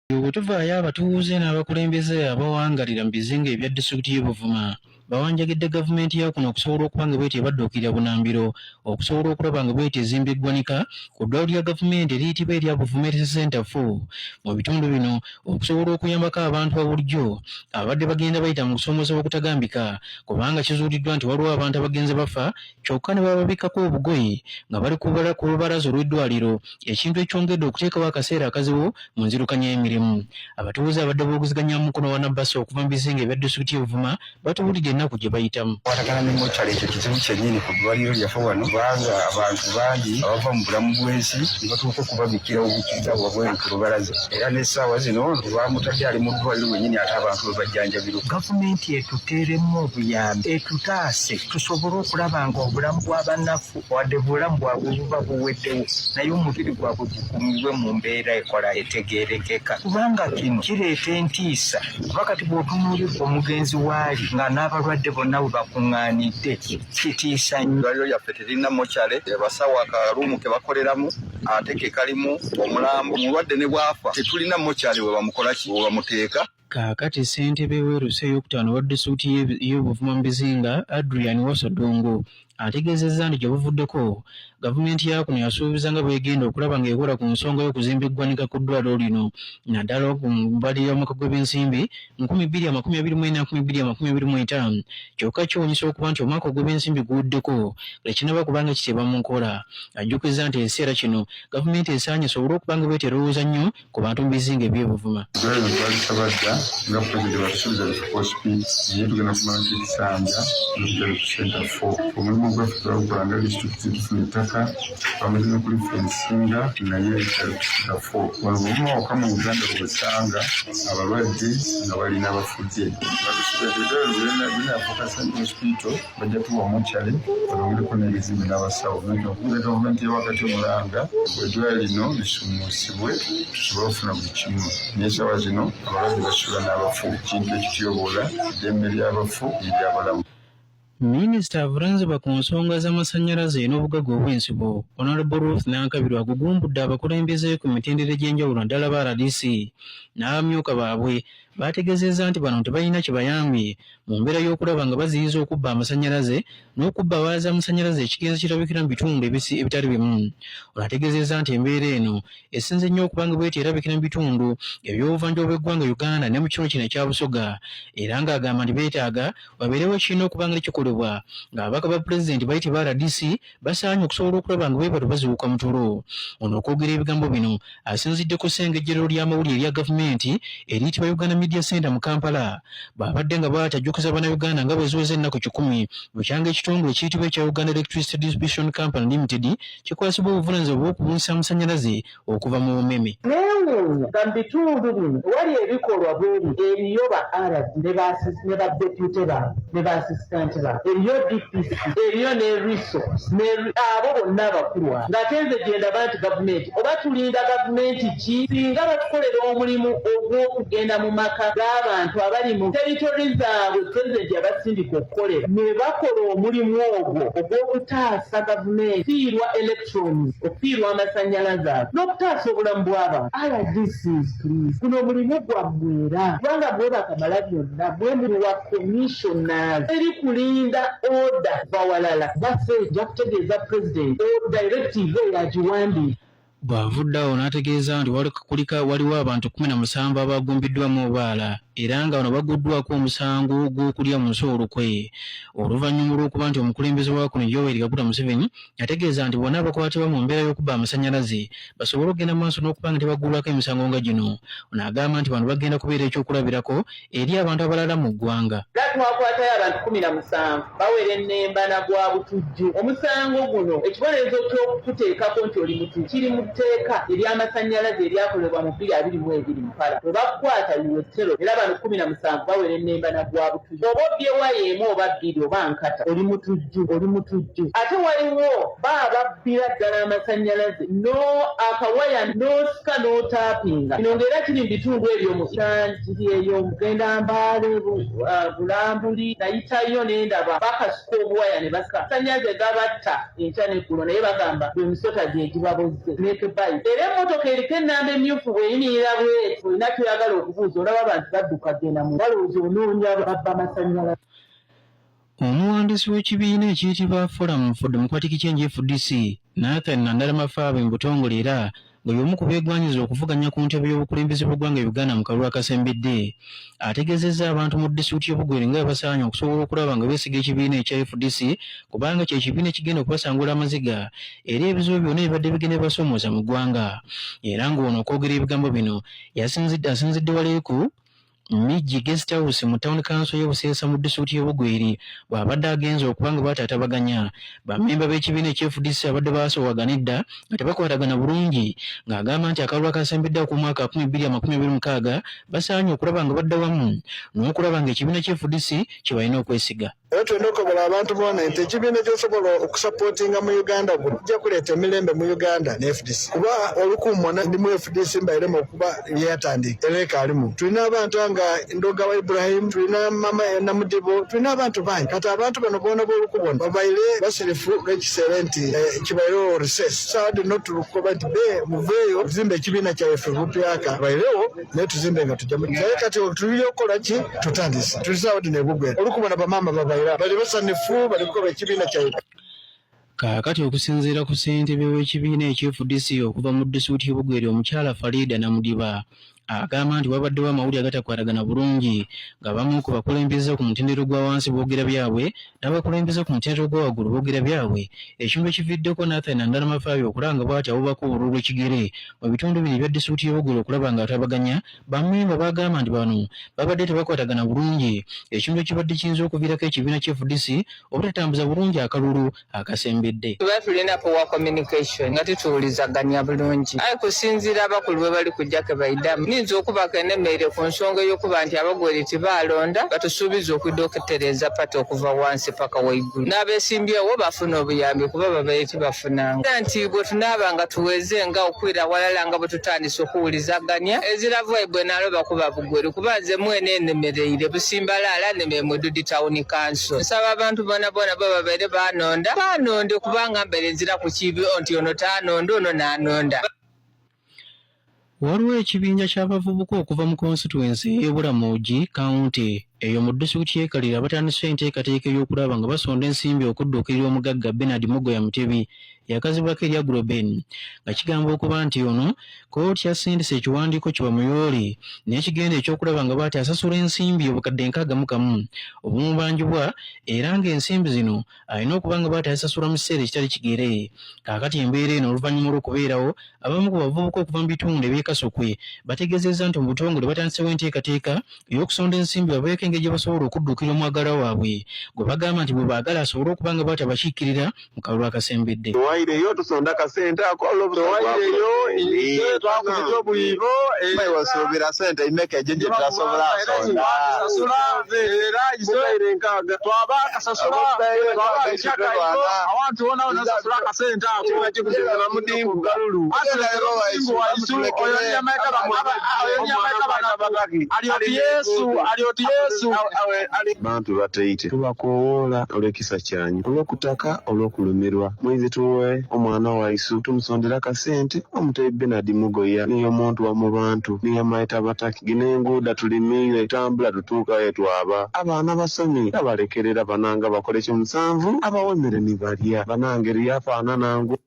Bwe tuvaayo, abatuuze n'abakulembeze abawangalira mu bizinga ebya disitulikiti y'e Buvuma bawanjagidde gavumenti ya kuno okusobola okuba nga bweti ebadduukirira bunambiro okusobola okulaba nga bweti ezimba eggwanika ku ddwaliro lya gavumenti eriyitibwa erya Buvuma Health Center 4 mu bitundu bino, okusobola okuyambako abantu ba bulijjo abadde bagenda bayita mu kusoomozebwa okutagambika, kubanga kizuuliddwa nti waliwo abantu abagenze bafa kyokka ne bababikkako obugoye nga bali ku lubalaza olw'eddwaliro, ekintu ekyongedde okuteekawo akaseera akazibu mu nzirukanya y'emirimu. Abatuuze abadde boogezeganya mu mukono wa Nabbasa okuva mu bizinga ebya disitulikiti y'e Buvuma batubuulidde ennaku gye bayitamu. Kwatagana ne mortuary, ekyo kizibu kyennyini ku ddwaliro lyaffe wano, kubanga abantu bangi abava mu bulamu bw'ensi ne batuuka okubabikkira obukiza wabweru ku lubalaza, era n'essaawa zino bamutadde ali mu ddwaliro wennyini, ate abantu bwe bajjanjabirwa. Gavumenti etuteeremu obuyambi, etutaase, tusobole okulaba nga obulamu bw'abanafu, wadde bulamu bwabwe buba buweddewo, naye omubiri gwabwe gukumibwe mu mbeera ekola etegeerekeka, kubanga kino kireeta entiisa, kuba kati bw'otunuulira omugenzi waali nga n'abalwadde bonna bwe bakuŋŋaanidde, kitiisa nnyo. Eddwaliro lyaffe teririna mortuary. Abasawo akaluumu ke bakoleramu ate ke kalimu omulambo. Omulwadde ne bwafa, tetulina mortuary we bamukolaki, we bamuteeka. Kaakati ssentebe w'erusa ey'okutaano wa disitulikiti y'e Buvuma mu bizinga, Adrian Wasodongo, ategeezezza nti gye buvuddeko gavumenti ya kuno yasuubiza nga bwegenda okulaba ng'ekola ku nsonga y'okuzimba eggwanika ku ddwaliro lino, naddala ku mbalirira y'omwaka gw'ebyensimbi 2024 2025. Kyokka kyewuunyisa okuba nti omwaka ogw'ebyensimbi guwuddeko nga tekinnaba kubanga kiteebwa mu nkola. Ajjukiza nti ekiseera kino gavumenti esaanye esobole okuba nga bwete erowooza nnyo ku bantu mu bizinga eby'e Buvuma. Eddwaliro twalisaba dda nga pulezidenti batusuubiza litukola speed, naye tugenda kumala ekisanja nga ku center four. Omulimu gwaffe twagukola nga disitulikiti, tufuna ettaka, bamaze n'okulifensinga, naye ekyali ku center four. Wano Buvuma wokka mu Uganda webasanga abalwadde nga balina abafudde. Batusuubiza nti eddwaliro linafuuka central hospital, bajja tuwa mortuary, balongereko n'ebizimbe n'abasawo. Okubira gavumenti yawakati omulanga, eddwaliro lino lisumuusibwe tusobole okufuna buli kimu, naye essaawa zino abalwadde basula n'abafu, kintu ekityoboola eddembe ly'abafu n'eryabalamu. Minisita avunaanyizibwa ku nsonga z'amasannyalaze n'obugagga obw'ensibo, Honorable Ruth Nankabirwa, agugumbudde abakulembeze ku mitendera egy'enjawulo, naddala ba RDC n'abamyuka baabwe, baategeezezza nti bano tebalina kye bayambye mu mbeera y'okulaba nga baziyiza okubba amasannyalaze n'okubba waya z'amasannyalaze ekigenze kirabikira mu bitundu ebitali bimu. Ono ategeezezza nti embeera eno esinze nnyo okuba nga bweti erabikira mu bitundu eby'obuvanjuba bw'eggwanga Uganda ne mu kitundu kino ekya Busoga, era ng'agamba nti beetaaga wabeerewo ekirina okuba nga kikolebwa ng'ababaka ba pulezidenti bayitibwa RDC basaanye okusobola okulaba nga bwe bazibuka mu tulo. Ono okwogera ebigambo bino asinzidde ku ssengejjerero ly'amawulire erya gavumenti eriyitibwa Uganda Media Center mu Kampala, bw'abadde nga bw'ati ajjukiza Bannayuganda nga bwe ziweze ennaku 100 bukyanga ekitongole ekiyitibwa ekya Uganda Electricity Distribution Company Limited kikwasibwa obuvunaanyizibwa bw'okubunyisa amasannyalaze okuva mu Umeme. Neewuunya nga mu bitundu bino wali ebikolwa bwebi, eriyo ba RD ne ba deputy baabwe ne ba assistant baabwe, eriyo DPC, eriyo ne RISO, abo bonna abakulu abo, ng'ate nze gye ndaba nti gavumenti, oba tulinda gavumenti ki singa batukolera omulimu ogw'okugenda mu maka g'abantu abali mu territory zaabwe pulezidenti yabasindika okukolera, ne bakola omulimu ogwo ogw'okutaasa gavumenti fiirwa electrons, okufiirwa amasannyalaze ago, n'okutaasa obulamu bw'abantu? RDCs, please, guno omulimu gwammwe, era kubanga mwe bakamala byonna, mwe muli wa commissioners, eri kulinda order bawalala baffe. Nja kutegeeza president directive eyo agiwandiika. Bw'avudde awo n'ategeeza nti kulika waliwo abantu 17 abagumbiddwamu obubaala, era nga bano baguddwako omusango gw'okulya mu nsi olukwe, oluvannyuma olw'okuba nti omukulembeze wa kuno Yoweri Kaguta Museveni yategeeza nti bonna abakwatibwa mu mbeera y'okubba amasannyalaze basobole okugenda mu maaso n'okuba nga tebaggulwako emisango nga gino. Ono agamba nti bano bagenda kubeera ekyokulabirako eri abantu abalala mu ggwanga. Era twakwatayo abantu 17 bawera ennembana gwa butujju. Omusango guno, ekibonerezo ky'okukuteekako nti oli mutujju kiri mu tteeka ery'amasannyalaze eryakolebwa mu 2022 mu pala. Bwe bakukwata, yuwetero. Era bano 17 bawera ennembana gwa butujju. Oba obbye waya emu oba bbiri oba nkata, oli mutujju, oli mutujju. Ate waliwo ba ababbira ddala amasannyalaze no akawaya n'osika n'otaapinga. Kino ng'era kiri mu bitundu ebyo mu kiri eyo mugenda Mbaale, Bulambuli, nayitayo nendaba bakasuka obuwaya ne basika amasannyalaze gabatta enkya n'eggulo, naye bagamba bwe misota gye gibabozze. Dubai. Era emmotoka eriko ennamba emmyufu bw'eyimirira bw'eti, olina ky'oyagala okubuuza, olaba abantu badduka genda mu balowooza onoonya babba masannyalaze. Omuwandiisi w'ekibiina ekiyitibwa Forum for Democratic Change FDC, Nathan Nandala Mafaabe mu butongole era nga y'omu ku beegwanyiza okuvuganya ku ntebe y'obukulembeze bw'eggwanga Uganda mu kalulu akasembedde, ategeezezza abantu mu disitulikiti y'Obugweri nga bwe basaanye okusobola okulaba nga beesiga ekibiina ekya FDC kubanga kye kibiina ekigenda okubasangula amaziga eri ebizibu byonna ebibadde bigenda bibasoomooza mu ggwanga. Era ng'ono okwogera ebigambo bino yasinzidde asinzidde waleeku Miji Guest House mu Town Council y'e Buseesa mu disitulikiti y'e Bugweri bw'abadde agenze okuba nga batatabaganya bammemba b'ekibiina ekya FDC abadde baasowagana edda nga tebakwatagana bulungi ng'agamba nti akalulu akasembedde ak'omwaka 2026 basaanye okulaba nga badda wamu n'okulaba ng'ekibiina kya FDC kye balina okwesiga. Era tulina okukobera abantu boona nti ekibiina ekyosobola okusapootinga mu Uganda guno kijja kuleeta emirembe mu Uganda ne FDC kuba olukuumona ndi mu FDC mbairemu okuba yeyatandika era ekaalimu. Tulina abantu nga Ndogawa Ibrahim, tulina mama Namudibo, tulina abantu bangi. Kati abantu bano boona bolukubona babaire basirifu lw'ekiseera nti kibairewo recess. Sawa dhino tulukukoba nti be muveeyo tuzimbe ekibiina kyaife bupyaka bairewo naye tuzimbe nga tujja naye kati tuli okukola ki tutandise tuli sawa dhino ebugwera olukubona bamaama babaira bali basanifu bali kukoba ekibiina kyaife. Kaakati okusinziira ku ssentebe w'ekibiina ekya FDC okuva mu disitulikiti y'e Bugweri omukyala Farida Namudiba agamba nti wabaddewo amawulire agatakwatagana bulungi ng'abamu ku bakulembeze ku mutendera ogwa wansi boogera byabwe n'abakulembeze ku mutendera ogwa waggulu boogera byabwe ekintu ekiviiriddeko Nathan Nandala Mafaabi okulanga bw'ati awubako obululu bw'ekigere mu bitundu bino ebya disitulikiti y'e Bugweri okulaba ng'atabaganya bammemba baagamba nti bano babadde tebakwatagana bulungi ekintu ekibadde kiyinza okuviirako ekibiina kya FDC obutatambuza bulungi akalulu akasembedde. Tuba tulina poor communication nga tituwulizaganya bulungi aye kusinziira abakulu bwe bali kujja ke baidamu ninza okubako enemeire ku nsonga ey'okuba nti abagweri tibaalonda batusuubiza okwidha okutereeza pati okuva wansi paka waigulu n'abesimbyewo bafuna obuyambi kuba babaire tibafunanga era nti bwe tunaaba nga tuweze nga okwira awalala nga bwe tutandise okuwulizaganya ezira vaibwe naloba kuba bugweri kuba nze mwene enemereire Busimbalaala nemere mu Dudi Town Council. Nsaba abantu bonabona bwe babaire banonda banonde kubanga mbaire nzira ku kibi nti ono tanonda ono nanonda. Waliwo ekibinja ky'abavubuka okuva mu konsituwensi ey'e Bulamogi County eyo mu disitulikiti y'e Kaliro abatandise enteekateeka ey'okulaba nga basonda ensimbi okudduukirira omugagga Bernard Mugoya Mutebi yakazibwako erya Groben nga kigamba okuba nti ono kkooti yasindise ekiwandiiko kye bamuyoole n'ekigenda eky'okulaba nga bw'ati asasula ensimbi obukadde 61 obumubanjibwa era ng'ensimbi zino alina okuba nga bw'ati azisasula mu kiseera ekitali kigere. Kaakati embeera eno oluvannyuma olw'okubeerawo abamu ku bavubuka okuva mu bitundu eby'e Kasokwe bategeezezza nti mu butongole batandisewo enteekateeka ey'okusonda ensimbi babeeko engeri gye basobola okudduukirira omwagalwa waabwe gwe bagamba nti bwe baagala asobole okuba nga bw'ati abakiikirira mu kalulu akasembedde. Tuwaireyo tusonda akasente ako Tuwaireyo ise twakubita obwibo wasuubira sente imeka ejo gye tutasobola sonda sasula era ise twaba akasasula twaba ekyakaiko awantu wona wona sasula akasente ako Bantu bateite tubakowoola olw'ekisa kyanyu olw'okutaka olw'okulumirwa mwize tuwe omwana waisu tumusondera akasente omutebi Bernard Mugoya niye omuntu wa mu bantu niye amaita abataki gino enguuda tulimiire tutambula tutuukayo twaba abaana basomi abalekerera bananga bakole ekyomusanvu abawa emmere ni balya bananga eriyo afaanana ngu.